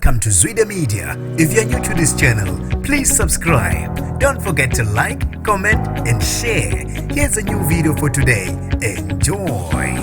Welcome to Zwida Media. If you're new to this channel, please subscribe. Don't forget to like, comment, and share. Here's a new video for today. Enjoy.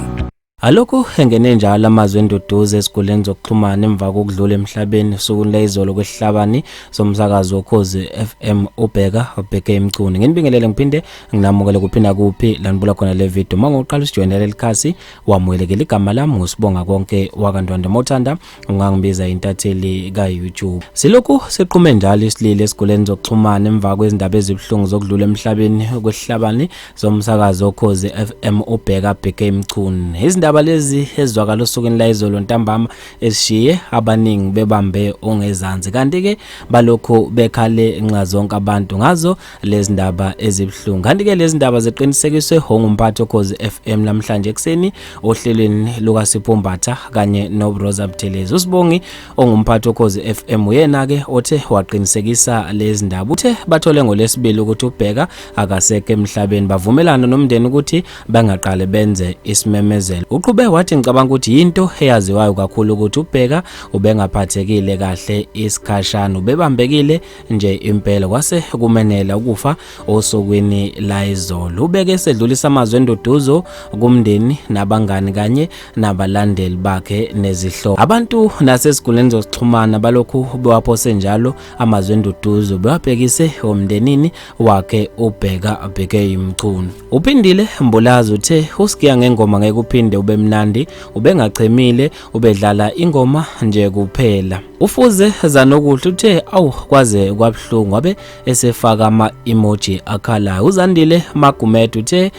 Alokhu engene njalo amazwi enduduzo ezinkundleni zokuxhumana emva kokudlula emhlabeni osukwini lwayizolo kwesihlabani somsakazo woKhozi FM uBheka Bheke Mchunu. Nginibingelele ngiphinde nginamukele kuphinda kuphi la nibuka khona le video. Uma ngoqala usijoyinela lelikhasi wamukelekile, igama lami nguSibonga Konke wakaNdwandwe, mawuthanda ungangibiza intatheli ka-YouTube. Silokhu siqhume njalo isililo esinkundleni zokuxhumana emva kwezindaba ezibuhlungu zokudlula emhlabeni kwesihlabani somsakazo woKhozi FM uBheka Bheke Mchunu. Izindaba lezi ezizwakala osukwini layizolo ntambama esishiye abaningi bebambe ongezansi, kanti-ke balokhu bekhale nxa zonke abantu ngazo lezi ndaba ezibuhlungu. Kanti-ke lezi ndaba ziqinisekiswe ongumphathi oKhozi FM namhlanje ekuseni ohlelweni lukaSipho Mbatha kanye noRosa Buthelezi. USibongi ongumphathi oKhozi FM uyena-ke othe waqinisekisa lezi ndaba. Uthe bathole ngolwesibili ukuthi uBheka akasekho emhlabeni, bavumelana nomndeni ukuthi bangaqale benze isimemezelo. Uqhube wathi, ngicabanga ukuthi yinto eyaziwayo kakhulu ukuthi uBheka ubengaphathekile kahle isikhashana, ubebambekile nje impela, kwase kumenela ukufa osukwini layizolo. Ubeke esedlulisa amazwi enduduzo kumndeni nabangani kanye nabalandeli bakhe nezihlobo. Abantu nasezinkundleni zokuxhumana balokhu bewaphose njalo amazwi enduduzo bewabhekise omndenini wakhe uBheka Bheke Mchunu. Uphindile Mbulazi uthe usigiya ngengoma ngeke uphinde ube mnandi, ubengachemile, ubedlala ingoma nje kuphela. Ufuze Zanokuhle uthe awu kwaze kwabuhlungu, wabe esefaka ama-emoji akhalayo. Uzandile Magumede uthe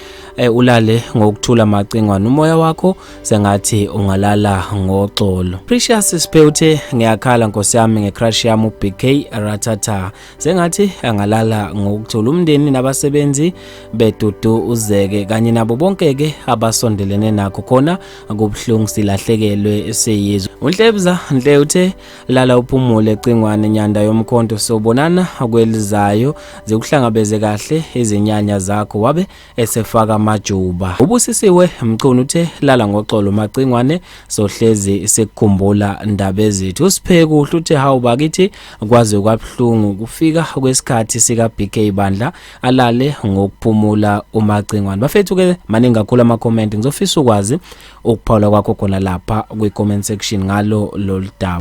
ulale ngokuthula Macingwane, umoya wakho sengathi ungalala ngoxolo. Precious Siphe uthe ngiyakhala nkosi yami ngecrush yami uBK Ratata, sengathi angalala ngokuthula. Umndeni nabasebenzi bedudu uzeke kanye nabo bonke-ke abasondelene nakho khona kubuhlungu, silahlekelwe siyizwe. UNhlebza Nhle uthe lala uphumule Cingwane, nyanda yomkhonto, sobonana kwelizayo, zikuhlangabeze kahle izinyanya zakho, wabe esefaka amajuba. Ubusisiwe Mchunu uthe lala ngoxolo Macingwane, sohlezi sikukhumbula ndaba ezethu. Usiphe kuhle uthe hawu bakithi, kwaze kwabuhlungu kufika kwesikhathi sika BK bandla, alale ngokuphumula uMacingwane. Bafethu ke maningi kakhulu ama comment, ngizofisa ukwazi ukuphawula kwakho khona lapha kwi comment section ngalo lolu daba.